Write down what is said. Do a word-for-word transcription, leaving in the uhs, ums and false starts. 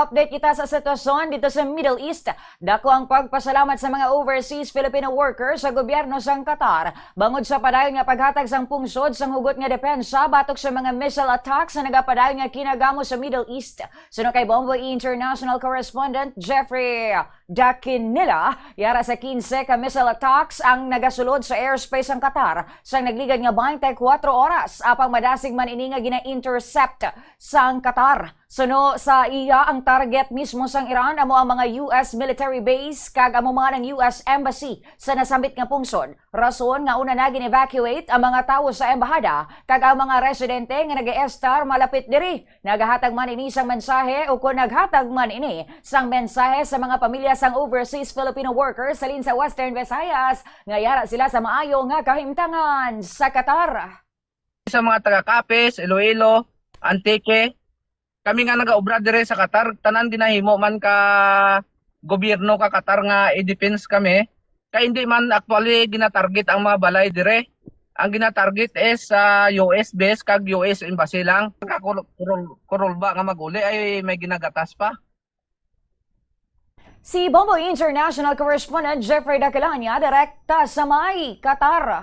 Update kita sa sitwasyon dito sa Middle East. Dako ang pagpasalamat sa mga overseas Filipino workers sa gobyerno sang Qatar bangod sa padayon nga paghatag sang pungsod sang hugot nga depensa batok sa mga missile attacks nga nagapadayon nga kinagamo sa Middle East. Suno kay Bombo International Correspondent Jeffrey Dakinila, yara sa kinse ka missile attacks ang nagasulod sa airspace sang Qatar sang nagligad nga twenty-four oras, apang madasig man ini nga gina-intercept sang Qatar. Suno sa iya, ang target mismo sang Iran amo ang mga U S military base kag amo man ang U S embassy sa nasambit nga pungsod. Rason nga una na gin-evacuate ang mga tawo sa embahada kag ang mga residente nga nag-estar malapit diri. Nagahatag man ini sang mensahe o kon naghatag man ini sang mensahe sa mga pamilya sang overseas Filipino workers halin sa Western Visayas nga yara sila sa maayo nga kahimtangan sa Qatar. Sa mga taga Capiz, Iloilo, Antique, kami nga nagaobra dire sa Qatar, tanan ginahimo man ka gobyerno ka Qatar nga i-defense kami. Kay hindi man actually ginatarget ang mga balay dire. Ang ginatarget is sa U S base kag U S embassy lang. Kakurul-, kurul-, kurulba nga maguli ay may ginagatas pa. Si Bombo International Correspondent Jeffrey Daquilania, direkta sa may Qatar.